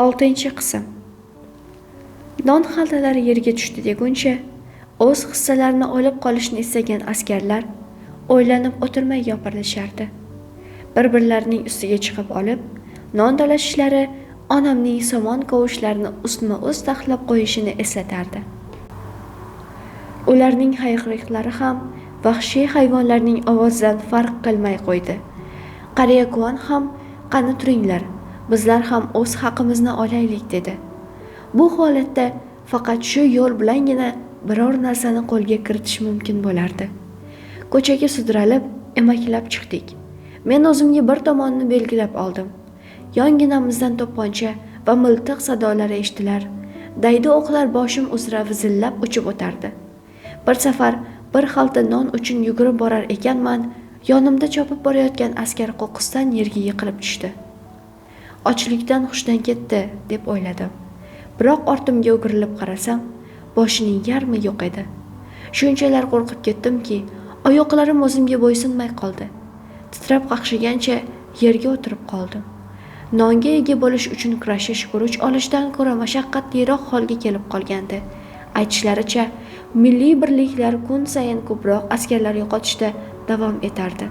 6-qism. Non xaltalari yerga tushdi deguncha o'z hissalarini olib qolishni istagan askarlar o'ylanib o'tirmay yopirilishardi. Bir-birlarining ustiga chiqib olib, non talashishlari onamning somon kovushlarini ustma-ust taxlab qo'yishini eslatardi. Ularning hayqiriqlari ham vahshiy hayvonlarning ovozidan farq qilmay qo'ydi. Qariya Kuan ham "Qani turinglar, bizlar ham o'z haqimizni olaylik" dedi. Bu holatda faqat shu yo'l bilangina biror narsani qo'lga kiritish mumkin bo'lardi. Ko'chaga sudralib, emaklab chiqdik. Men o'zimga bir tomonni belgilab oldim. Yonginamizdan to'pponcha va miltiq sadolari eshitilar. Daydi o'qlar boshim uzra vizillab uchib o'tardi. Bir safar bir xalta non uchun yugurib borar ekanman, yonimda chopib borayotgan askar qo'qqisdan yerga yiqilib tushdi. Ochlikdan hushdan ketdi deb o'yladim. Biroq ortimga o'girilib qarasam, boshining yarmi yo'q edi. Shunchalar qo'rqib ketdimki, oyoqlarim o'zimga bo'ysunmay qoldi. Titrab qaqshagancha yerga o'tirib qoldim. Nonga ega bo'lish uchun kurashish guruch olishdan ko'ra mashaqqatliroq holga kelib qolgandi. Aytishlaricha, milliy birliklar kun sayin ko'proq askarlar yo'qotishda davom etardi.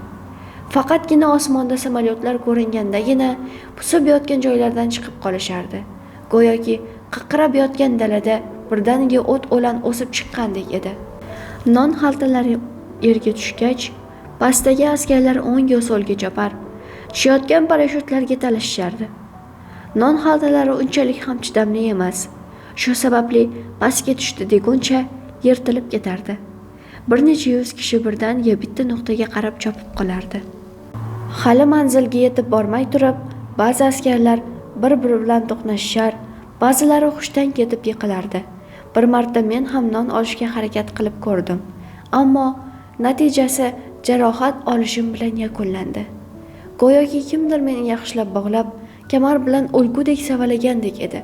Faqatgina osmonda samolyotlar ko'ringandagina pusib yotgan joylardan chiqib qolishardi. Go'yoki qaqrab yotgan dalada birdaniga o't o'lan o'sib chiqqandek edi. Non xaltalari yerga tushgach, pastdagi askarlar o'ngga so'lga chopar, tushayotgan parashyutlarga talashishardi. Non xaltalari unchalik ham chidamli emas. Shu sababli pastga tushdi deguncha yirtilib ketardi. Bir necha yuz kishi birdaniga bitta nuqtaga qarab chopib qolardi. Hali manzilga yetib bormay turib, ba'zi askarlar bir-biri bilan to'qnashishar, ba'zilari hushdan ketib yiqilardi. Bir marta men ham non olishga harakat qilib ko'rdim, ammo natijasi jarohat olishim bilan yakunlandi. Go'yoki kimdir meni yaxshilab bog'lab, kamar bilan o'lgudek savalagandek edi.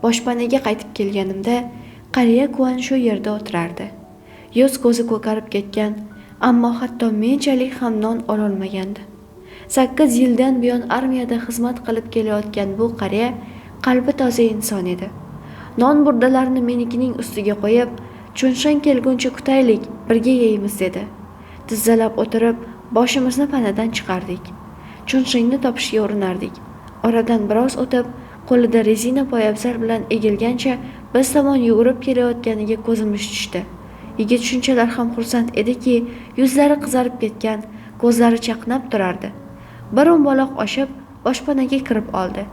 Boshpanaga qaytib kelganimda qariya Kuan shu yerda o'tirardi. Yuz ko'zi ko'karib ketgan, ammo hatto menchalik ham non ololmagandi. 8 yildan buyon armiyada xizmat qilib kelayotgan bu qariya qalbi toza inson edi. Non burdalarini menikining ustiga qo'yib, "Chunshang kelguncha kutaylik, birga yeymiz" dedi. Tizzalab o'tirib, boshimizni panadan chiqardik. Chunshangni topishga urinardik. Oradan biroz o'tib, qo'lida rezina poyabzal bilan egilgancha biz tomon yugurib kelayotganiga ko'zimiz tushdi. Yigit shunchalar ham xursand ediki, yuzlari qizarib ketgan, ko'zlari chaqnab turardi. Bir o'mbaloq oshib, boshpanaga kirib oldi.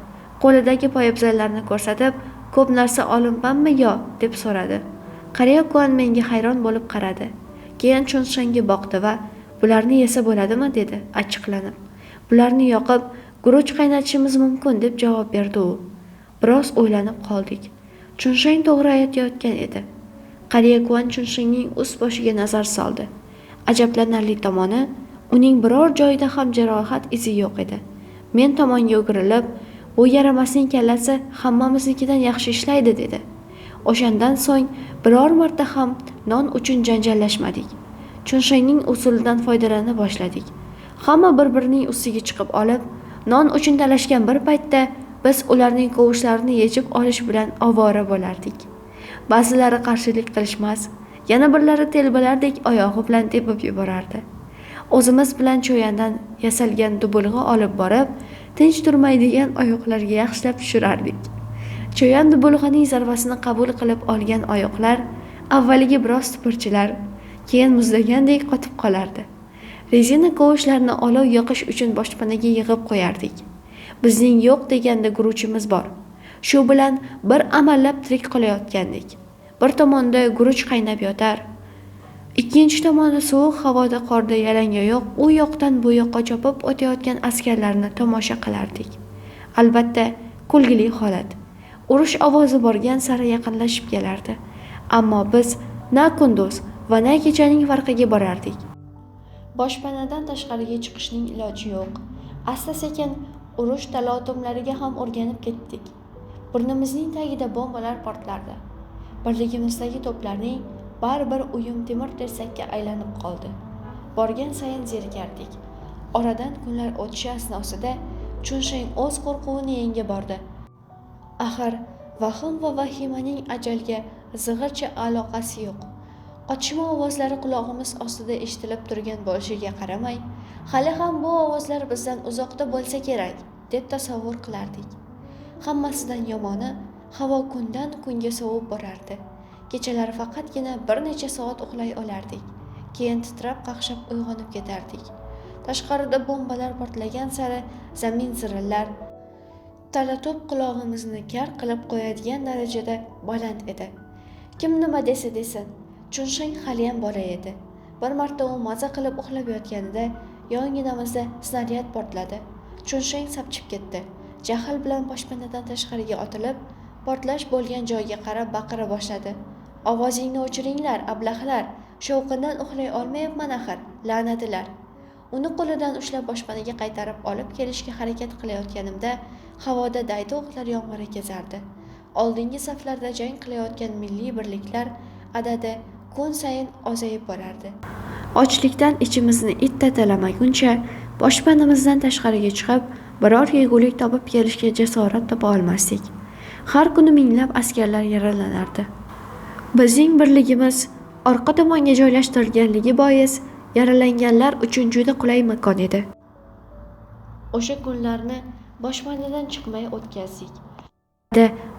Qo'lidagi poyabzallarni ko'rsatib, "Ko'p narsa olinmanmi yo?" deb so'radi. Qariya Kuan menga hayron bo'lib qaradi. Keyin Chunshangga boqdi va "Bularni yesa bo'ladimi?" dedi achchiqlanib. "Bularni yoqib, guruch qaynatishimiz mumkin" deb javob berdi u. Biroz o'ylanib qoldik. Chunshang to'g'ri aytayotgan edi. Qariya Kuan Chunshangning ust boshiga nazar soldi. Ajablanarli tomoni, uning biror joyida ham jarohat izi yo'q edi. Men tomonga o'girilib, "Bu yaramasning kallasi hammamiznikidan yaxshi ishlaydi" dedi. O'shandan so'ng biror marta ham non uchun janjallashmadik. Chunshangning usulidan foydalana boshladik. Hamma bir-birining ustiga chiqib olib, non uchun talashgan bir paytda biz ularning kovushlarini yechib olish bilan ovora bo'lardik. Ba'zilari qarshilik qilishmas, yana birlari telbalardek oyog'i bilan tepib yuborardi. O'zimiz bilan cho'yandan yasalgan dubulg'a olib borib, tinch turmaydigan oyoqlarga yaxshilab tushirardik. Cho'yan dubulg'aning zarbasini qabul qilib olgan oyoqlar avvaliga biroz tipirchilar, keyin muzlagandek qotib qolardi. Rezina kovushlarni olov yoqish uchun boshpanaga yig'ib qo'yardik. Bizning yo'q deganda guruchimiz bor. Shu bilan bir amallab tirik qolayotgandik. Bir tomonda guruch qaynab yotar, ikkinchi tomonda sovuq havoda qorda yalangoyoq u yoqdan bu yoqqa chopib o'tayotgan askarlarni tomosha qilardik. Albatta, kulgili holat. Urush ovozi borgan sari yaqinlashib kelardi. Ammo biz na kunduz va na kechaning farqiga borardik. Boshpanadan tashqariga chiqishning iloji yo'q. Asta-sekin urush talotumlariga ham o'rganib ketdik. Burnimizning tagida bombalar portlardi. Birligimizdagi to'plarning baribir uyum temir tersakka aylanib qoldi. Borgan sayin zerikardik. Oradan kunlar o'tishi asnosida Chunsheng o'z qo'rquvini yenga bordi. Axir vahm va vahimaning ajalga zig'ircha aloqasi yo'q. Otishma ovozlari qulog'imiz ostida eshitilib turgan bo'lishiga qaramay, hali ham bu ovozlar bizdan uzoqda bo'lsa kerak deb tasavvur qilardik. Hammasidan yomoni, havo kundan kunga sovib borardi. Kechalari faqatgina bir necha soat uxlay olardik. Keyin titrab qaqshab uyg'onib ketardik. Tashqarida bombalar portlagan sari zamin zirillar, talato'p qulog'imizni kar qilib qo'yadigan darajada baland edi. Kim nima desa desin, Chunsheng haliyam bola edi. Bir marta u maza qilib uxlab yotganida yonginamizda snaryad portladi. Chunsheng sapchib ketdi. Jahl bilan boshpanadan tashqariga otilib, portlash bo'lgan joyga qarab baqira boshladi. Ovozingni o'chiringlar, ablahlar! Shovqindan uxlay olmayapman axir, la'natilar! Uni qo'lidan ushlab boshpanaga qaytarib olib kelishga harakat qilayotganimda havoda daydi o'qlar yomg'iri kezardi. Oldingi saflarda jang qilayotgan milliy birliklar adadi kun sayin ozayib borardi. Ochlikdan ichimizni it tatalamaguncha boshpanamizdan tashqariga chiqib, biror yegulik topib kelishga jasorat topa olmasdik. Har kuni minglab askarlar yaralanardi. Bizning birligimiz orqa tomonga joylashtirilganligi bois yaralanganlar uchun juda qulay makon edi. O'sha kunlarni boshpanadan chiqmay o'tkazdik.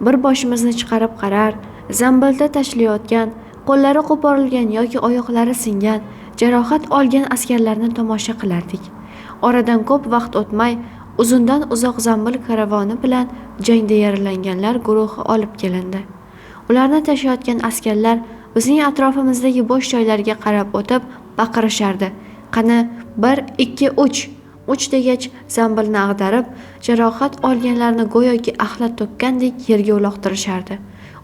Bir boshimizni chiqarib qarar, zambilda tashlayotgan, qo'llari qo'porilgan yoki oyoqlari singan, jarohat olgan askarlarni tomosha qilardik. Oradan ko'p vaqt o'tmay, uzundan uzoq zambil karavoni bilan jangda yaralanganlar guruhi olib kelindi. Ularni tashlayotgan askarlar bizning atrofimizdagi bo'sh joylarga qarab o'tib baqirishardi. Qani 1 2 3 3 degach zambilni ag'darib, jarohat olganlarni go'yoki axlat to'kkandek yerga uloqtirishardi.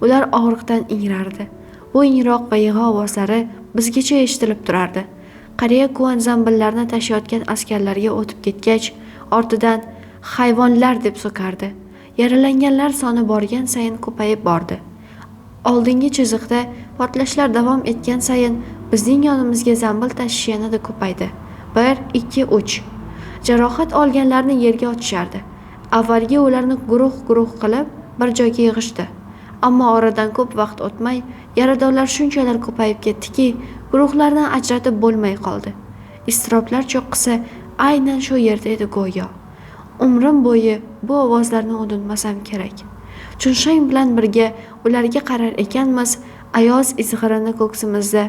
Ular og'riqdan ingrardi. Bu ingroq va yig'i ovozlari bizgacha eshitilib turardi. Qariya Kuan zambillarni tashlayotgan askarlarga o'tib ketgach, ortidan hayvonlar deb so'kardi. Yaralanganlar soni borgan sayin ko'payib bordi. Oldingi chiziqda portlashlar davom etgan sayin bizning yonimizga zambil tashish yanada ko'paydi. 1 2 3 Jarohat olganlarni yerga otishardi. Avvalgi ularni guruh-guruh qilib bir joyga yig'ishdi. Ammo oradan ko'p vaqt o'tmay yaradorlar shunchalar ko'payib ketdiki, guruhlardan ajratib bo'lmay qoldi. Iztiroblar cho'qqisi aynan shu yerda edi go'yo. Umrim bo'yi bu ovozlarni unutmasam kerak. Chunsheng bilan birga ularga qarar ekanmiz, ayoz izg'irini ko'ksimizda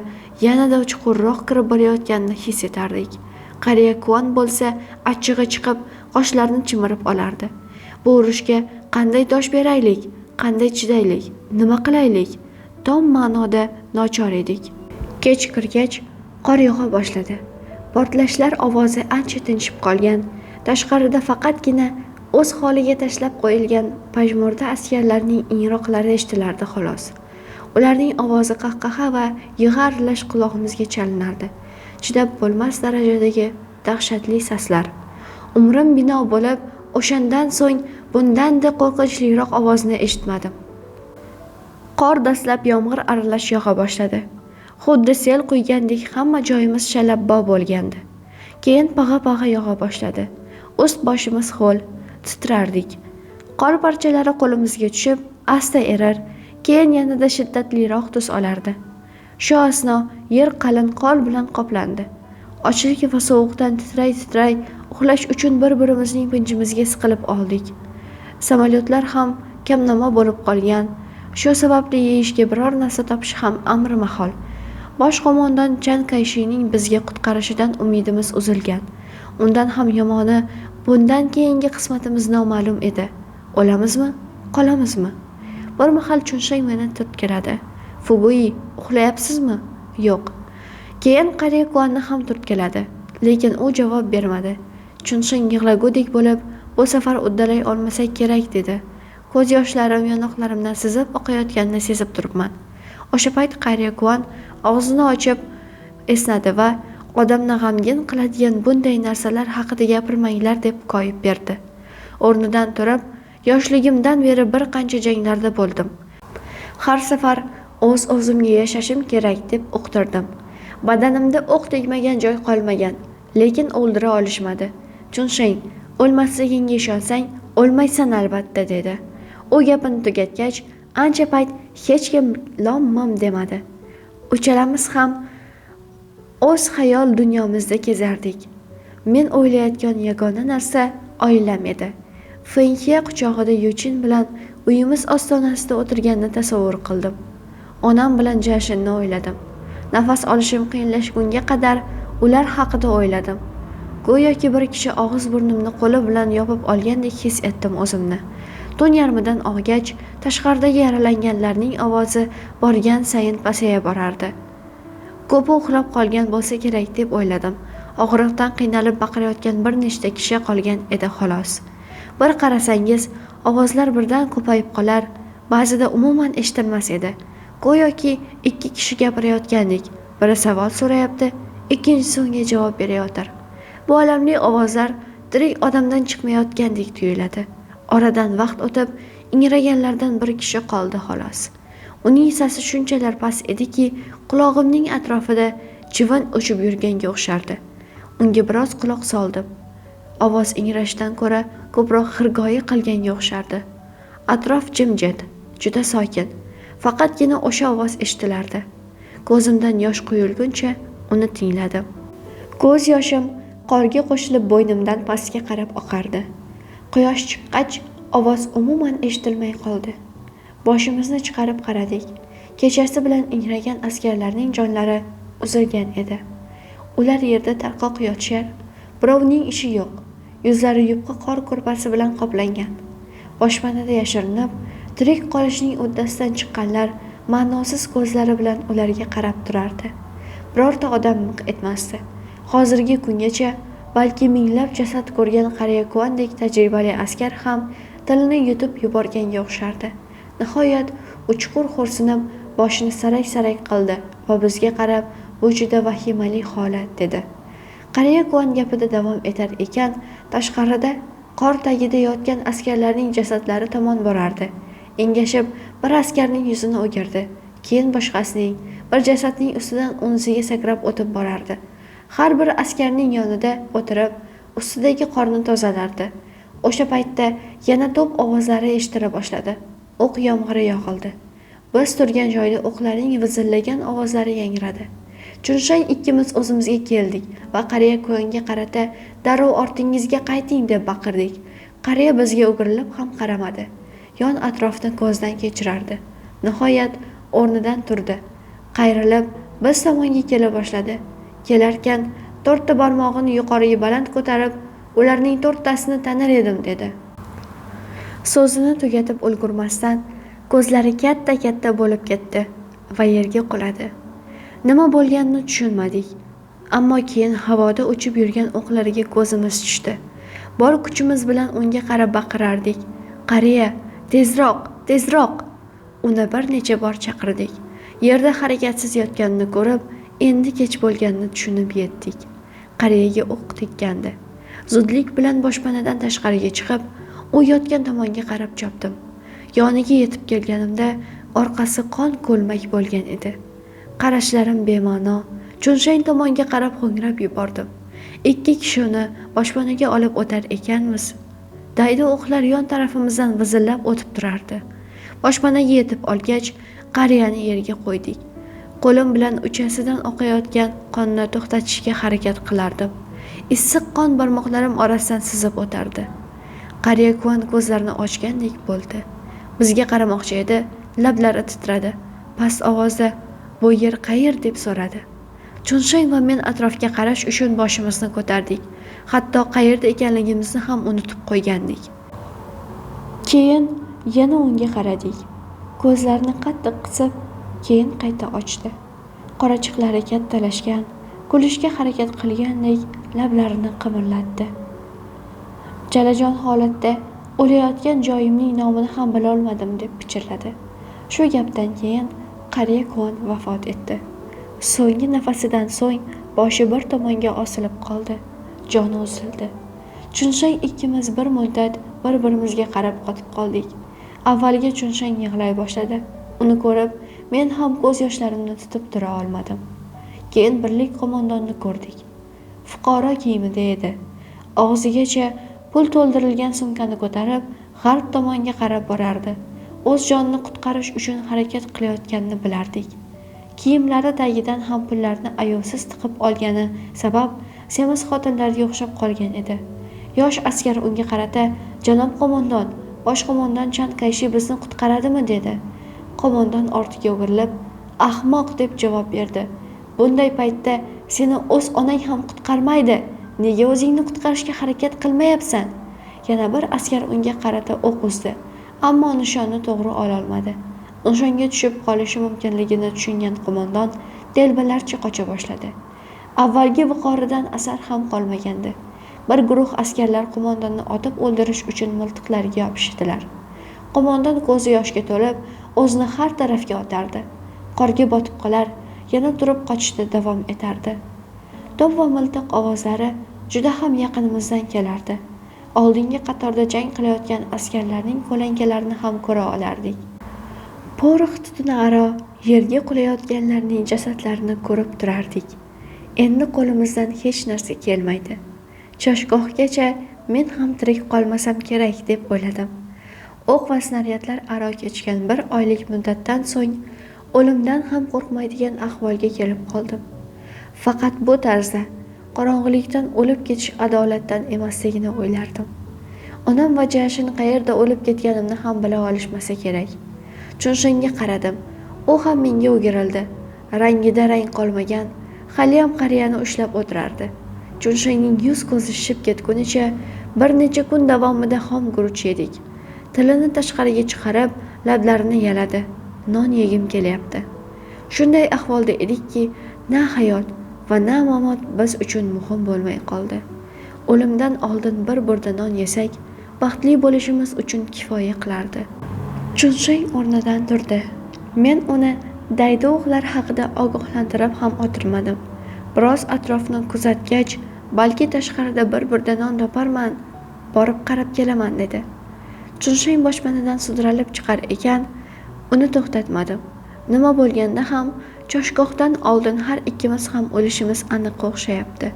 yanada chuqurroq kirib borayotganini his etardik. Qariya Kuan bo'lsa achchig'i chiqib, qoshlarini chimirib olardi. Bu urushga qanday dosh beraylik, qanday chidaylik, nima qilaylik? Tom ma'noda nochor edik. Kech kirgach qor yog'a boshladi. Portlashlar ovozi ancha tinchib qolgan. Tashqarida faqatgina o'z holiga tashlab qo'yilgan pajmurda askarlarning ingroqlari eshitilardi xolos. Ularning ovozi qahqaha va yig'i aralash qulog'imizga chalinardi. Chidab bo'lmas darajadagi dahshatli saslar. Umrim bino bo'lib, o'shandan so'ng bundan-da qo'rqinchliroq ovozni eshitmadim. Qor dastlab yomg'ir aralash yog'a boshladi. Xuddi sel quygandek hamma joyimiz shalabbo bo'lgandi. Keyin pag'a-pag'a yog'a boshladi. Ust boshimiz ho'l, titrardik. Qor parchalari qo'limizga tushib, asta erar, keyin yanada shiddatliroq tus olardi. Shu asno yer qalin qor bilan qoplandi. Ochlik va sovuqdan titray-titray uxlash uchun bir-birimizning pinjimizga siqilib oldik. Samolyotlar ham kamnamo bo'lib qolgan. Shu sababli yeyishga biror narsa topish ham amri mahol. Bosh qo'mondon Chan Kayshining bizga qutqarishidan umidimiz uzilgan. Undan ham yomoni, bundan keyingi qismatimiz noma'lum edi. O'lamizmi, qolamizmi? Bir mahal Chunsheng meni turtkaladi. Fugui, uxlayapsizmi? Yo'q. Keyin qariya Kuanni ham turtkaladi, lekin u javob bermadi. Chunsheng yig'lagudek bo'lib, bu safar uddalay olmasak kerak dedi. Ko'z yoshlarim yonoqlarimdan sizib oqayotganini sezib turibman. O'sha payt qariya Kuan og'zini ochib esnadi va odamni g'amgin qiladigan bunday narsalar haqida gapirmanglar deb koyib berdi. O'rnidan turib, yoshligimdan beri bir qancha janglarda bo'ldim. Har safar o'z-o'zimga yashashim kerak deb uqtirdim. Badanimda o'q tegmagan joy qolmagan, lekin o'ldira olishmadi. Chunsheng, o'lmasligingga ishonsang, o'lmaysan albatta dedi. U gapini tugatgach, ancha payt hech kim lom-mim demadi. Uchalamiz ham o'z xayol dunyomizda kezardik. Men o'ylayotgan yagona narsa oilam edi. Fenxia quchog'ida Yuchin bilan uyimiz ostonasida o'tirganini tasavvur qildim. Onam bilan Jashinni o'yladim. Nafas olishim qiyinlashgunga qadar ular haqida o'yladim. Go'yoki bir kishi og'iz burnimni qo'li bilan yopib olgandek his etdim o'zimni. Tun yarmidan og'gach, tashqaridagi yaralanganlarning ovozi borgan sayin pasaya borardi. Ko'pi uxlab qolgan bo'lsa kerak deb o'yladim. Og'riqdan qiynalib baqirayotgan bir nechta kishi qolgan edi xolos. Bir qarasangiz, ovozlar birdan ko'payib qolar, ba'zida umuman eshitilmas edi. Go'yoki ikki kishi gapirayotgandek, biri savol so'rayapti, ikkinchisi unga javob berayotir. Bu alamli ovozlar tirik odamdan chiqmayotgandek tuyuladi. Oradan vaqt o'tib, ingraganlardan bir kishi qoldi xolos. Uning sasi shunchalar past ediki, qulog'imning atrofida chivin uchib yurganga o'xshardi. Unga biroz quloq soldim. Ovoz ingrashdan ko'ra ko'proq xirgoyi qilganga o'xshardi. Atrof jimjit, juda sokin. Faqatgina o'sha ovoz eshitilardi. Ko'zimdan yosh quyilguncha uni tingladim. Ko'z yoshim qorga qo'shilib bo'ynimdan pastga qarab oqardi. Quyosh chiqqach, ovoz umuman eshitilmay qoldi. Boshimizni chiqarib qaradik. Kechasi bilan ingragan askarlarning jonlari uzilgan edi. Ular yerda tarqoq yotishar, birovning ishi yo'q. Yuzlari yupqa qor ko'rpasi bilan qoplangan. Boshpanada yashirinib, tirik qolishning uddasidan chiqqanlar ma'nosiz ko'zlari bilan ularga qarab turardi. Birorta odam miq etmasdi. Hozirgi kungacha balki minglab jasad ko'rgan Qariyakuvandek tajribali askar ham tilini yutib yuborganga o'xshardi. Nihoyat uchqur xo'rsinib, boshini sarak-sarak qildi va bizga qarab, bu juda vahimali holat dedi. Qariyakuvan gapida davom etar ekan, tashqarida qor tagida yotgan askarlarning jasadlari tomon borardi. Engashib bir askarning yuzini o'girdi, keyin boshqasining, bir jasadning ustidan unisiga sakrab o'tib borardi. Har bir askarning yonida o'tirib, ustidagi qorni tozalardi. O'sha paytda yana to'p ovozlari eshitila boshladi. O'q yomg'iri yog'ildi. Biz turgan joyda o'qlarning vizillagan ovozlari yangradi. Chunshang ikkimiz o'zimizga keldik va Qariyakuvanga qarata darrov ortingizga qayting deb baqirdik. Qariya bizga o'girilib ham qaramadi. Yon atrofni ko'zdan kechirardi. Nihoyat o'rnidan turdi. Qayrilib biz tomonga kela boshladi. Kelarkan to'rtta barmog'ini yuqoriga baland ko'tarib, ularning to'rttasini tanir edim dedi. So'zini tugatib ulgurmasdan ko'zlari katta-katta bo'lib ketdi va yerga quladi. Nima bo'lganini tushunmadik. Ammo keyin havoda uchib yurgan o'qlarga ko'zimiz tushdi. Bor kuchimiz bilan unga qarab baqirardik. Qariya, tezroq, tezroq! Uni bir necha bor chaqirdik. Yerda harakatsiz yotganini ko'rib, endi kech bo'lganini tushunib yetdik. Qariyaga o'q tekkandi. Zudlik bilan boshpanadan tashqariga chiqib, u yotgan tomonga qarab chopdim. Yoniga yetib kelganimda orqasi qon ko'lmak bo'lgan edi. Qarashlarim bema'no, Chunshang tomonga qarab ho'ngrab yubordim. Ikki kishini boshpanaga olib o'tar ekanmiz. Daydi o'qlar yon tarafimizdan vizillab o'tib turardi. Boshpanaga yetib olgach, qariyani yerga qo'ydik. Qo'lim bilan uchasidan oqayotgan qonni to'xtatishga harakat qilardim. Issiq qon barmoqlarim orasidan sizib o'tardi. Qariyakuvan ko'zlarini ochgandek bo'ldi. Bizga qaramoqchi edi, lablari titradi. Past ovozda "Bu yer qayer?" deb so'radi. Chunshang va men atrofga qarash uchun boshimizni ko'tardik. Hatto qayerda ekanligimizni ham unutib qo'ygandik. Keyin yana unga qaradik. Ko'zlarini qattiq qisib, keyin qayta ochdi. Qorachiqlari kattalashgan, kulishga harakat qilgandek lablarini qimirlatdi. Jalajon holatda o'layotgan joyimning nomini ham bilolmadim deb pichirladi. Shu gapdan keyin Qariyakuvan vafot etdi. So'nggi nafasidan so'ng boshi bir tomonga osilib qoldi. Joni uzildi. Chunshang ikkimiz bir muddat bir-birimizga qarab qotib qoldik. Avvaliga Chunshang yig'lay boshladi. Uni ko'rib, men ham ko'z yoshlarimni tutib tura olmadim. Keyin birlik qo'mondonni ko'rdik. Fuqaro kiyimida edi. Og'zigacha pul to'ldirilgan sumkani ko'tarib, G'arb tomonga qarab borardi. O'z jonini qutqarish uchun harakat qilayotganini bilardik. Kiyimlari tagidan ham pullarni ayovsiz tiqib olgani sabab semiz xotinlarga o'xshab qolgan edi. Yosh askar unga qarata, "Janob qo'mondon, bosh qo'mondon Chan Kayshi bizni qutqaradimi?" dedi. Qo'mondon ortiga o'girilib, "Ahmoq" deb javob berdi. "Bunday paytda seni o'z onang ham qutqarmaydi. Nega o'zingni qutqarishga harakat qilmayapsan?" Yana bir askar unga qarata o'q uzdi, ammo nishonni to'g'ri ololmadi. Nishonga tushib qolishi mumkinligini tushungan qo'mondon telbalarcha qocha boshladi. Avvalgi viqoridan asar ham qolmagandi. Bir guruh askarlar qo'mondonni otib o'ldirish uchun miltiqlariga yopishdilar. Qo'mondon ko'zi yoshga to'lib, o'zini har tarafga otardi. Qorga botib qolar, yana turib qochishda davom etardi. To'p va miltiq ovozlari juda ham yaqinimizdan kelardi. Oldingi qatorda jang qilayotgan askarlarning ko'lankalarini ham ko'ra olardik. Porox tutuni aro yerga qulayotganlarning jasadlarini ko'rib turardik. Endi qo'limizdan hech narsa kelmaydi. Choshgohgacha men ham tirik qolmasam kerak deb o'yladim. O'q va snaryadlar aro kechgan bir oylik muddatdan so'ng o'limdan ham qo'rqmaydigan ahvolga kelib qoldim. Faqat bu tarzda qorong'ilikdan o'lib ketish adolatdan emasligini o'ylardim. Onam va Jashin qayerda o'lib ketganimni ham bila olishmasa kerak. Chunshengga qaradim. U ham menga o'girildi. Rangida rang qolmagan, haliyam qariyani ushlab o'tirardi. Chunshengning yuz ko'zi shishib ketgunicha bir necha kun davomida xom guruch yedik. Tilini tashqariga chiqarib, lablarini yaladi. Non yegim kelyapti. Shunday ahvolda edikki, na hayot va na mamot biz uchun muhim bo'lmay qoldi. O'limdan oldin bir burda non yesak, baxtli bo'lishimiz uchun kifoya qilardi. Chunsheng o'rnidan turdi. Men uni daydi o'qlar haqida ogohlantirib ham o'tirmadim. Biroz atrofni kuzatgach, balki tashqarida bir burda non toparman, borib qarab kelaman dedi. Chunsheng boshpanadan sudralib chiqar ekan, uni to'xtatmadim. Nima bo'lganda ham choshgohdan oldin har ikkimiz ham o'lishimiz aniq o'xshayapti.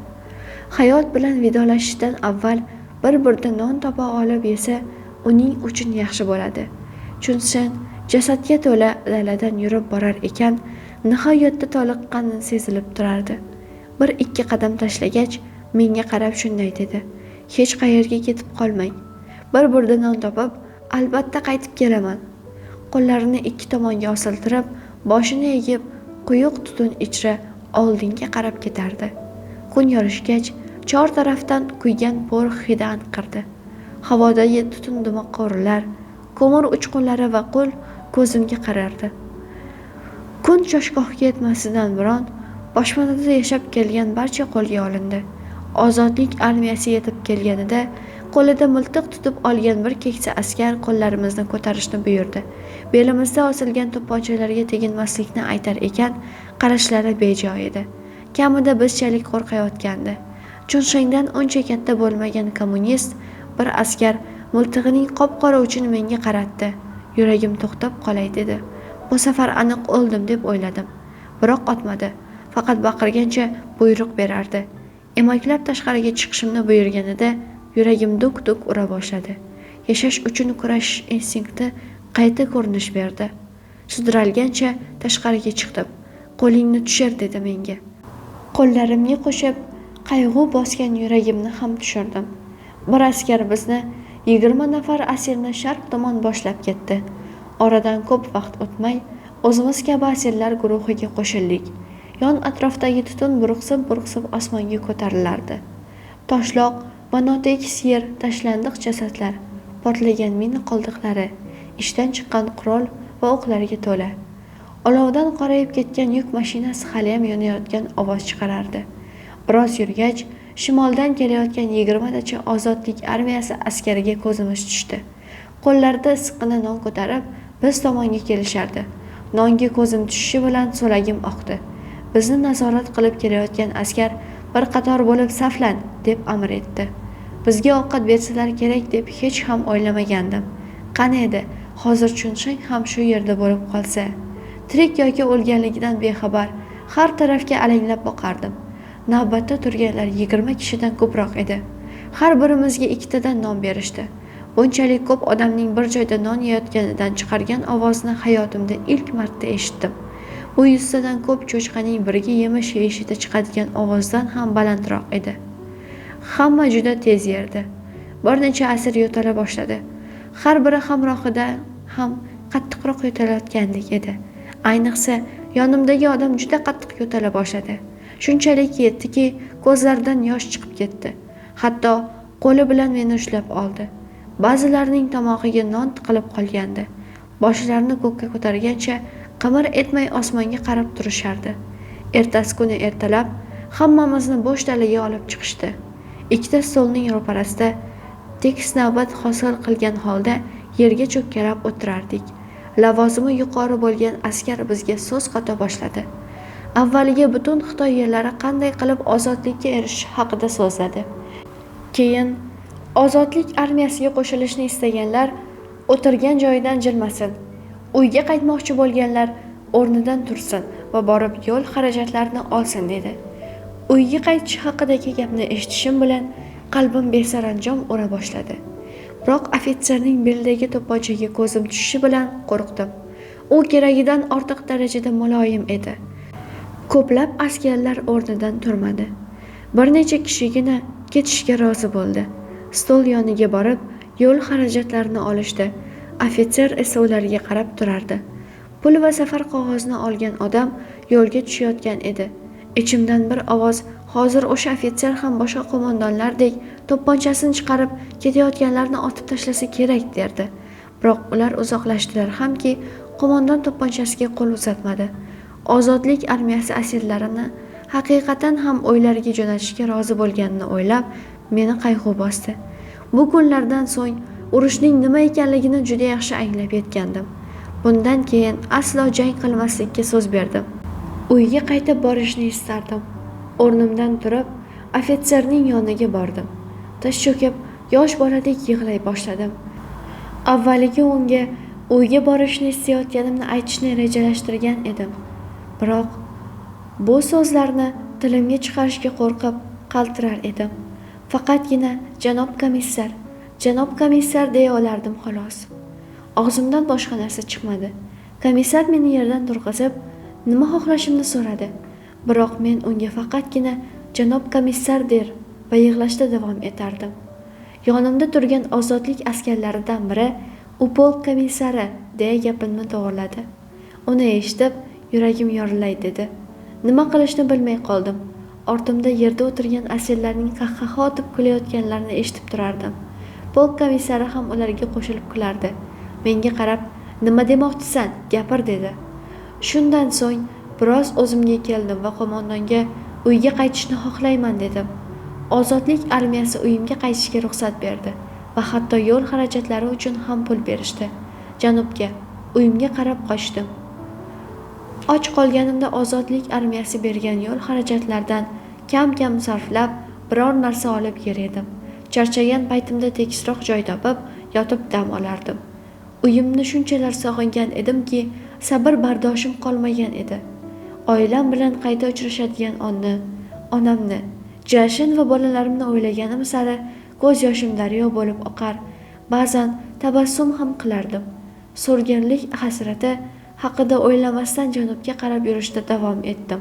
Hayot bilan vidolashishdan avval bir burda non topa olib yesa, uning uchun yaxshi bo'ladi. Chunsheng jasadga to'la daladan yurib borar ekan, nihoyatda toliqqani sezilib turardi. Bir ikki qadam tashlagach, menga qarab shunday dedi: "Hech qayerga ketib qolmang. Bir burda non topib, albatta qaytib kelaman." Qo'llarini ikki tomonga osiltirib, boshini egib, quyuq tutun ichra oldinga qarab ketardi. Kun yorishgach, chor tarafdan kuygan porox hidi anqirdi. Havodagi tutun dimoqqa urilar, ko'mir uchqunlari va qo'l ko'zimga qarardi. Kun choshgohga yetmasidan burun boshpanada yashab kelgan barcha qo'lga olindi. Ozodlik armiyasi yetib kelganida qo'lida miltiq tutib olgan bir keksa askar qo'llarimizni ko'tarishni buyurdi. Belimizda osilgan to'pponchalarga teginmaslikni aytar ekan, qarashlari bejo edi. Kamida bizchalik qo'rqayotgandi. Chunshengdan uncha katta bo'lmagan kommunist bir askar miltig'ining qop-qora uchini menga qaratdi. Yuragim to'xtab qolay dedi. Bu safar aniq o'ldim deb o'yladim. Biroq otmadi. Faqat baqirgancha buyruq berardi. Emaklab tashqariga chiqishimni buyurganida yuragim duk-duk ura boshladi. Yashash uchun kurashish instinkti qayta ko'rinish berdi. Sudralgancha tashqariga chiqdim. "Qo'lingni tushir" dedi menga. Qo'llarimga qo'shib, qayg'u bosgan yuragimni ham tushirdim. Bir askar bizni 20 nafar asirni sharq tomon boshlab ketdi. Oradan ko'p vaqt o'tmay, o'zimiz kabi asirlar guruhiga qo'shildik. Yon atrofdagi tutun burqsib-burqsib osmonga ko'tarilardi. Toshloq va notekis yer, tashlandiq jasadlar, portlagan mina qoldiqlari, ishdan chiqqan qurol va o'qlarga to'la. Olovdan qorayib ketgan yuk mashinasi haliyam yonayotgan ovoz chiqarardi. Biroz yurgach, shimoldan kelayotgan 20tacha ozodlik armiyasi askariga ko'zimiz tushdi. Qo'llarida issiqqina non ko'tarib, biz tomonga kelishardi. Nonga ko'zim tushishi bilan so'lagim oqdi. Bizni nazorat qilib kelayotgan askar bir qator bo'lib saflan deb amr etdi. Bizga ovqat bersalar kerak deb hech ham o'ylamagandim. Qani edi, hozir Chunsheng ham shu yerda bo'lib qolsa. Tirik yoki o'lganligidan bexabar har tarafga alanglab boqardim. Navbatda turganlar 20 kishidan ko'proq edi. Har birimizga ikkitadan non berishdi. Bunchalik ko'p odamning bir joyda non yeyotganidan chiqargan ovozni hayotimda ilk marta eshitdim. Bu 100 tadan ko'p cho'chqaning birga yemish yeyishida chiqadigan ovozdan ham balandroq edi. Hamma juda tez yerdi. Bir necha asir yo'tala boshladi. Har biri hamrohida ham qattiqroq yo'talayotgandek edi. Ayniqsa, yonimdagi odam juda qattiq yo'tala boshladi. Shunchalik yetdiki, ko'zlaridan yosh chiqib ketdi. Hatto qo'li bilan meni ushlab oldi. Ba'zilarining tomog'iga non tiqilib qolgandi. Boshlarini ko'kka ko'targancha qimir etmay osmonga qarab turishardi. Ertasi kuni ertalab hammamizni bo'sh dalaga olib chiqishdi. Ikkita stolning ro'parasida tekis navbat hosil qilgan holda yerga cho'kkalab o'tirardik. Lavozimi yuqori bo'lgan askar bizga so'z qota boshladi. Avvaliga butun Xitoy yerlari qanday qilib ozodlikka erishish haqida so'zladi. Keyin ozodlik armiyasiga qo'shilishni istaganlar o'tirgan joyidan jilmasin, uyga qaytmoqchi bo'lganlar o'rnidan tursin va borib yo'l xarajatlarini olsin dedi. Uyga qaytish haqidagi gapni eshitishim bilan qalbim besaranjom ura boshladi. Biroq ofitserning belidagi to'pponchaga ko'zim tushishi bilan qo'rqdim. U keragidan ortiq darajada muloyim edi. Ko'plab askarlar o'rnidan turmadi. Bir necha kishigina ketishga rozi bo'ldi. Stol yoniga borib, yo'l xarajatlarini olishdi. Ofitser esa ularga qarab turardi. Pul va safar qog'ozini olgan odam yo'lga tushayotgan edi. Ichimdan bir ovoz, hozir o'sha ofitser ham boshqa qo'mondonlardek to'pponchasini chiqarib ketayotganlarni otib tashlasa kerak derdi. Biroq ular uzoqlashdilar hamki, qo'mondon to'pponchasiga qo'l uzatmadi. Ozodlik armiyasi asirlarini haqiqatan ham uylariga jo'natishga rozi bo'lganini o'ylab, meni qayg'u bosdi. Bu kunlardan so'ng urushning nima ekanligini juda yaxshi anglab yetgandim. Bundan keyin aslo jang qilmaslikka so'z berdim. Uyga qaytib borishni istardim. O'rnimdan turib, ofitserning yoniga bordim. Tiz cho'kib, yosh boladek yig'lay boshladim. Avvaliga unga uyga borishni istayotganimni aytishni rejalashtirgan edim. Biroq bu so'zlarni tilimga chiqarishga qo'rqib qaltirar edim. Faqatgina janob komissar, janob komissar deya olardim xolos. Og'zimdan boshqa narsa chiqmadi. Komissar meni yerdan turg'izib, nima xohlashimni so'radi. Biroq men unga faqatgina janob komissar der va yig'lashda davom etardim. Yonimda turgan ozodlik askarlaridan biri "U polk komissari" deya gapimni to'g'riladi. Uni eshitib, yuragim yorilay dedi. Nima qilishni bilmay qoldim. Ortimda yerda o'tirgan asirlarning qahqaha otib kulayotganlarini eshitib turardim. Polk komissari ham ularga qo'shilib kulardi. Menga qarab, "Nima demoqchisan? Gapir" dedi. Shundan so'ng biroz o'zimga keldim va qo'mondonga uyga qaytishni xohlayman dedim. Ozodlik armiyasi uyimga qaytishga ruxsat berdi va hatto yo'l xarajatlari uchun ham pul berishdi. Janubga, uyimga qarab qochdim. Och qolganimda ozodlik armiyasi bergan yo'l xarajatlaridan kam-kam sarflab biror narsa olib yer edim. Charchagan paytimda tekisroq joy topib, yotib dam olardim. Uyimni shunchalar sog'ingan edimki, sabr bardoshim qolmagan edi. Oilam bilan qayta uchrashadigan onni, onamni, Jashin va bolalarimni o'ylaganim sari ko'z yoshim daryo bo'lib oqar, ba'zan tabassum ham qilardim. So'rganlik hasrati haqida o'ylamasdan janubga qarab yurishda davom etdim.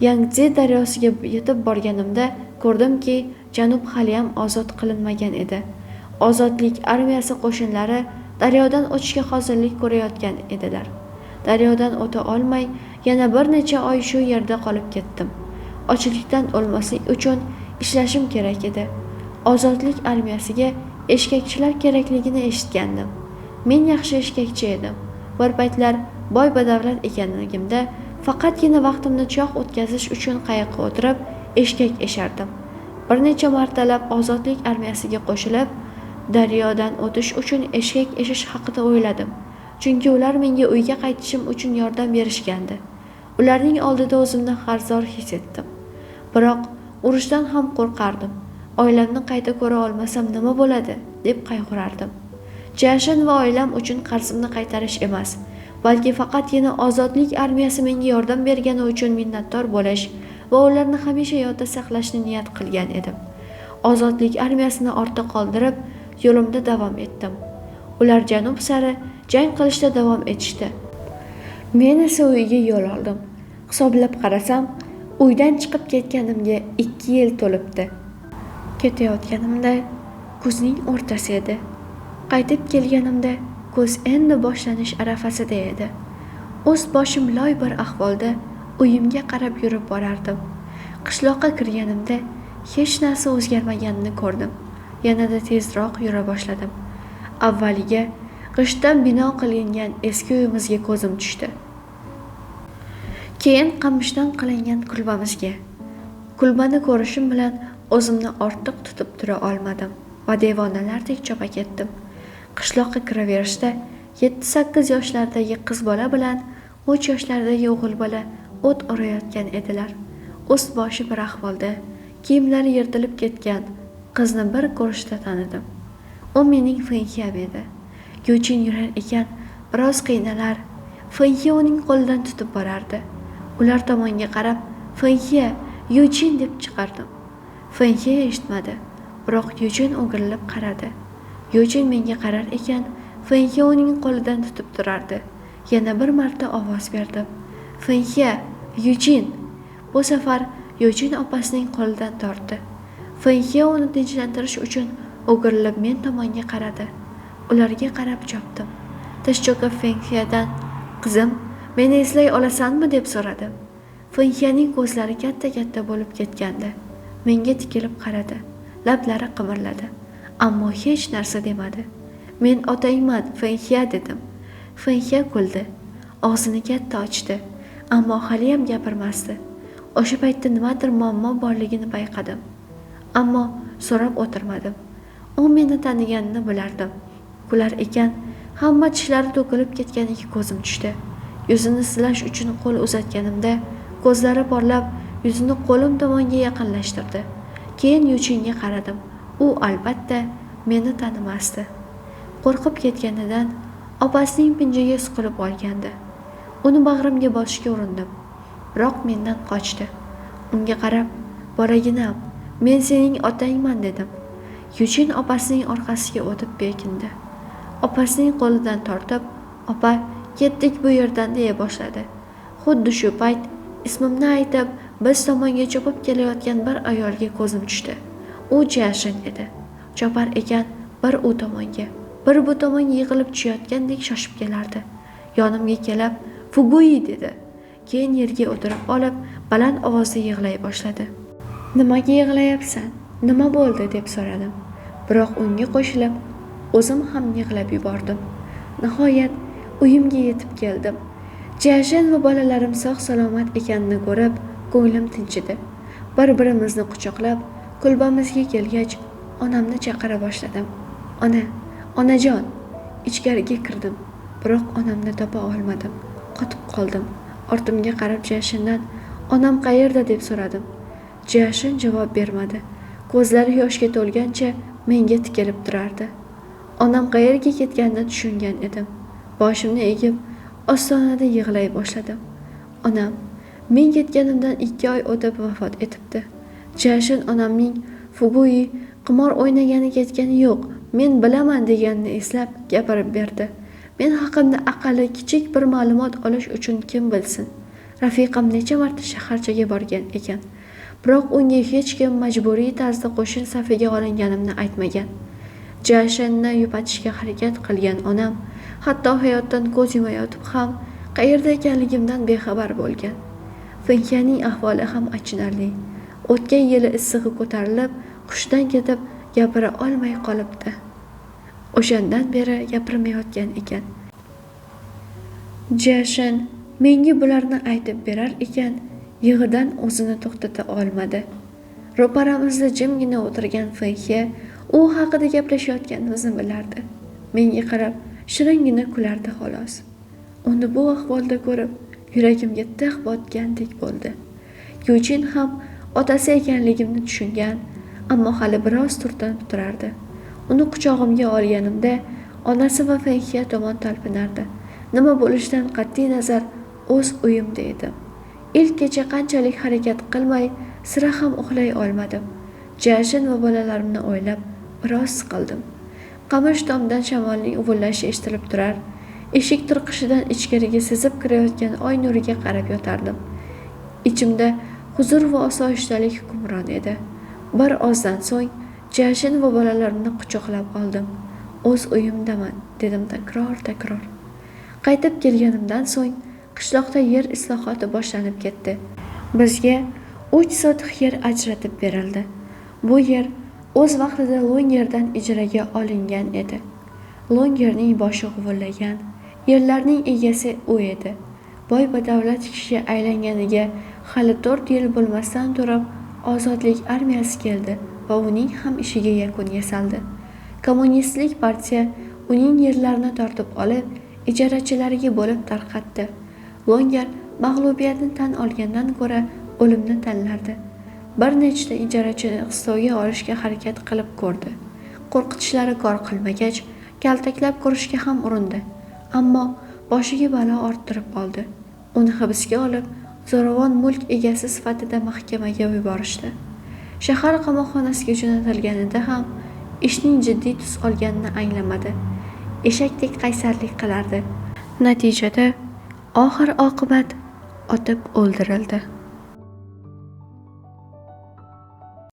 Yangtze daryosiga yetib borganimda ko'rdimki, janub haliyam ozod qilinmagan edi. Ozodlik armiyasi qo'shinlari daryodan o'tishga hozirlik ko'rayotgan edilar. Daryodan o'ta olmay yana bir necha oy shu yerda qolib ketdim. Ochlikdan o'lmaslik uchun ishlashim kerak edi. Ozodlik armiyasiga eshkakchilar kerakligini eshitgandim. Men yaxshi eshkakchi edim. Bir paytlar boy badavlat ekanligimda faqatgina vaqtimni choq o'tkazish uchun qayiqqa o'tirib eshkak eshardim. Bir necha martalab ozodlik armiyasiga qo'shilib, daryodan o'tish uchun eshkak eshish haqida o'yladim. Chunki ular menga uyga qaytishim uchun yordam berishgandi. Ularning oldida o'zimni xarzor his etdim. Biroq urushdan ham qo'rqardim. Oilamni qayta ko'ra olmasam nima bo'ladi, deb qayg'urardim. Jashin va oilam uchun qarzimni qaytarish emas, balki faqatgina ozodlik armiyasi menga yordam bergani uchun minnatdor bo'lish va ularni hamisha yodda saqlashni niyat qilgan edim. Ozodlik armiyasini ortda qoldirib, yo'limda davom etdim. Ular janub sari jang qilishda davom etishdi. Men esa uyga yo'l oldim. Hisoblab qarasam, uydan chiqib ketganimga 2 yil to'libdi. Ketayotganimda kuzning o'rtasi edi. Qaytib kelganimda kuz endi boshlanish arafasida edi. O'z boshim loy bir ahvolda uyimga qarab yurib borardim. Qishloqqa kirganimda hech narsa o'zgarmaganini ko'rdim. Yanada tezroq yura boshladim. Avvaliga g'ishtdan bino qilingan eski uyimizga ko'zim tushdi. Keyin qamishdan qilingan kulbamizga. Kulbani ko'rishim bilan o'zimni ortiq tutib tura olmadim va devonalardek chopa ketdim. Qishloqqa kiraverishda 7-8 yoshlardagi qiz bola bilan 3 yoshlardagi o'g'il bola o't o'rayotgan edilar. Ust boshi bir ahvolda, kiyimlari yirtilib ketgan qizni bir ko'rishda tanidim. U mening Fenxiyam edi. Yuchin yurar ekan, biroz qiynalar. Fenxiya uning qo'lidan tutib borardi. Ular tomonga qarab, "Fenxiya, Yuchin" deb chiqardim. Fenxiya eshitmadi, biroq Yuchin o'girilib qaradi. Yuchin menga qarar ekan, Fenxiya uning qo'lidan tutib turardi. Yana bir marta ovoz berdim. "Fenxiya, Yuchin!" Bu safar Yuchin opasining qo'lidan tortdi. Fenxiya uni tinchlantirish uchun o'girilib men tomonga qaradi. Ularga qarab chopdim. Tish cho'kib Fenxiyadan, "Qizim, meni eslay olasanmi?" deb so'radi. Fenxiyaning ko'zlari katta-katta bo'lib ketgandi. Menga tikilib qaradi. Lablari qimirladi, ammo hech narsa demadi. "Men otangman, Fenxiya" dedim. Fenxiya kuldi. Og'zini katta ochdi, ammo haliyam gapirmasdi. O'sha paytda nimadir muammo borligini payqadim. Ammo so'rab o'tirmadim. U meni taniganini bilardim. Kular ekan, hamma tishlari to'kilib ketganiga ko'zim tushdi. Yuzini silash uchun qo'l uzatganimda ko'zlari porlab, yuzini qo'lim tomonga yaqinlashtirdi. Keyin Yuchinga qaradim. U albatta meni tanimasdi. Qo'rqib ketganidan opasining pinjiga suqilib olgandi. Uni bag'rimga bosishga urindim, biroq mendan qochdi. Unga qarab, "Bolaginam, men sening otangman" dedim. Yuchin opasining orqasiga o'tib bekindi. Opasining qo'lidan tortib, "Opa, ketdik bu yerdan" deya boshladi. Xuddi shu payt ismimni aytib, biz tomonga chopib kelayotgan bir ayolga ko'zim tushdi. U Jashin edi. Chopar ekan bir u tomonga, bir bu tomonga yig'ilib tushayotgandek shoshib kelardi. Yonimga kelib, "Fugui" dedi. Keyin yerga o'tirib olib, baland ovozda yig'lay boshladi. "Nimaga yig'layapsan? Nima bo'ldi?" deb so'radim. Biroq unga qo'shilib, o'zim ham yig'lab yubordim. Nihoyat uyimga yetib keldim. Jashin va bolalarim sog' salomat ekanini ko'rib, ko'nglim tinchidi. Bir-birimizni quchoqlab, kulbamizga kelgach, onamni chaqira boshladim. "Ona, onajon!" Ichkariga kirdim, biroq onamni topa olmadim. Qotib qoldim. Ortimga qarab Jashindan, "Onam qayerda?" deb so'radim. Jashin javob bermadi. Ko'zlari yoshga to'lgancha menga tikilib turardi. Onam qayerga ketganini tushungan edim. Boshimni egib, ostonada yig'lay boshladim. Onam men ketganimdan 2 oy o'tib vafot etibdi. Jashin onamning Fugui qimor o'ynagani ketgani yo'q, men bilaman deganini eslab gapirib berdi. Men haqimda aqalli kichik bir ma'lumot olish uchun kim bilsin. Rafiqam necha marta shaharchaga borgan ekan. Biroq unga hech kim majburiy tarzda qo'shin safiga olinganimni aytmagan. Jashinni yupatishga harakat qilgan onam hatto hayotdan ko'z yumayotib ham qayerda ekanligimdan bexabar bo'lgan. Fenxiyaning ahvoli ham achinarli. O'tgan yili issig'i ko'tarilib, hushdan ketib gapira olmay qolibdi. O'shandan beri gapirmayotgan ekan. Jashin menga bularni aytib berar ekan, yig'idan o'zini to'xtata olmadi. Ro'paramizda jimgina o'tirgan Fenxiya u haqida gaplashayotganimizni bilardi. Menga qarab shiringina kulardi xolos. Uni bu ahvolda ko'rib yuragimga tig' botgandek bo'ldi. Yuchin ham otasi ekanligimni tushungan, ammo hali biroz turtinib turardi. Uni quchog'imga olganimda onasi va Fenxiya tomon talpinardi. Nima bo'lishidan qat'iy nazar o'z uyimda edim. Ilk kecha qanchalik harakat qilmay, sira ham uxlay olmadim. Jashin va bolalarimni o'ylab biroz siqildim. Qamish tomdan shamolning uvillashi eshitilib turar. Eshik tirqishidan ichkariga sizib kirayotgan oy nuriga qarab yotardim. Ichimda huzur va osoyishtalik hukmron edi. Bir ozdan so'ng Jashin va bolalarimni quchoqlab oldim. O'z uyimdaman, dedim takror-takror. Qaytib kelganimdan so'ng qishloqda yer islohoti boshlanib ketdi. Bizga 3 sotix yer ajratib berildi. Bu yer o'z vaqtida Longerdan ijaraga olingan edi. Longerning boshi g'uvillagan, yerlarning egasi u edi. Boy badavlat kishiga aylanganiga hali 4 yil bo'lmasdan turib Ozodlik armiyasi keldi va uning ham ishiga yakun yasaldi. Kommunistlik partiya uning yerlarini tortib olib, ijarachilariga bo'lib tarqatdi. Longer mag'lubiyatni tan olgandan ko'ra o'limni tanlardi. Bir nechta ijarachini qistovga olishga harakat qilib ko'rdi. Qo'rqitishlari kor qilmagach, kaltaklab ko'rishga ham urindi. Ammo boshiga balo orttirib oldi. Uni hibsga olib, zo'ravon mulk egasi sifatida mahkamaga yuborishdi. Shahar qamoqxonasiga jo'natilganida ham ishning jiddiy tus olganini anglamadi. Eshakdek qaysarlik qilardi. Natijada oxir oqibat otib o'ldirildi.